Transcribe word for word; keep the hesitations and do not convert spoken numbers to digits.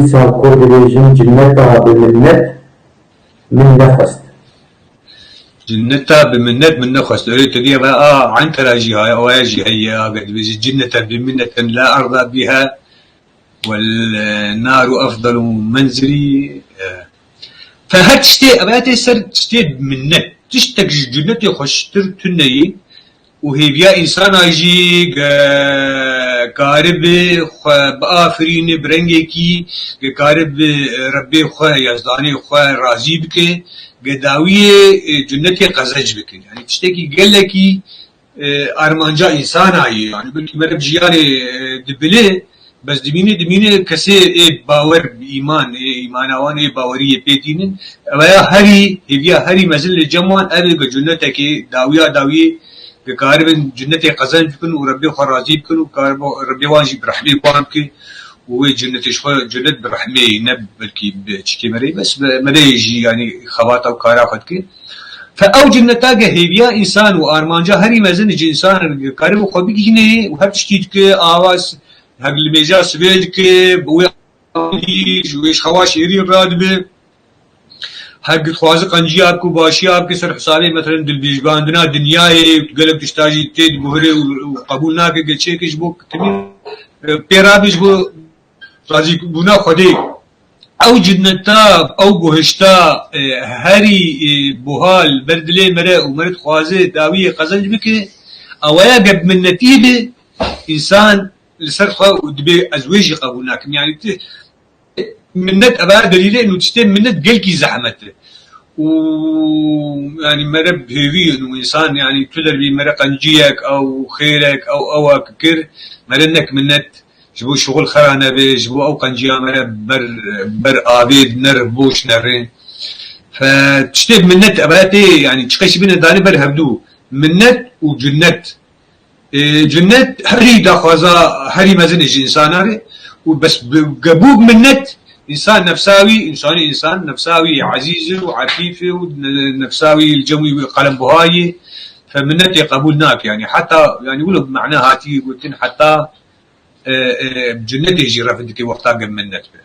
Dîsa ku dibêjin cinneta bi minnet min nexwest. Cinneta bi minnet min nexwest. Öyle te diye ve a Ankara jî haya, o jî heye, a dibêjin cinneta bi minnetin la arda biha wal naru afdalu menzili. Fe her tiştê, ev tê ser tiştê minnet. Tiştek ji cinnetê xweştir tuneyî. Û hêviya însana jî ge karibe xwe biafirîne bi rengekî, ge karibe Rebbê xwe, Yazdanê xwe razî bike, ge dawiyê e, cinnetê qezenc bike. Yani tiştekî gelekî e, armanca însana ye. Yani belkî meriv jiyanê e, dibile, bes dimîne, dimîne kesê ê bawer, îman, ê îmana wan, ê baweriyê pê tînin. Eveya herî, hêviya herî mezin li cem wan ev ê ge cinnetekê dawiya dawiyê ge karibin cinnetê qezenc bikin û Rebbê xwe razî bikin û karibin Rebbê wan jî bi rehmê wan bike û wê cinnetê ji xwe cinnet bi rehmê ne belkî bi çikê me re bes bi me re jî yani xebata û kara xwe dike. Fe ew cinneta ge hêviya însan û armanca herî mezin ji însan ge karibin xwe bigihîne û her tiştî dike, awa s- hek li mêja sibê dike, bi wê ji wê ji xewa şêrîn radibe. Hek dixwaze qenciya bike û başiya bike ser hesabê, meselen, dilbijbandina dinyayê, gelek tişta jî tê diguhire û, û qebûl nake, ge çêke ji bo timî, e, pê rabe ji bo razîbûna Xwedê. Ew cinneta, ew guhişta, e, herî, e, buha li ber dilê me re û me re dixwaze dawiyê qezenc bike, eweya ge bi minnetî be, însan li ser xwe û dibê ez wê jî qebûl nakim. Yani ti minnet, eva delîlê û tiştê minnet gelkî zehmet e. Û yani mere bi hêvî û însan yani tu derbî mere qenciyek ew xêrek ew ewek kir, mere nek minnet ji bo şixul xera nebe, ji bo ew qenciya mere ber ber avê nere boş nere. Fe tiştê minnet eva tê yani çiqeşî bine dane ber hevdû minnet û cinnet. E, cinnet herî daxwaza herî mezin e ji însana re û bes bi- gebû minnet însan nefsa wî, însanî însan nefsa wî ezîz e û efîf e û ne- nefsa wî li cem wî qelembuha ye. Fe minnetê qebûl nake yani heta yani wilo bi mena hatî gotin heta e, e, cinnetê jî ref dike wexta ge minnet be.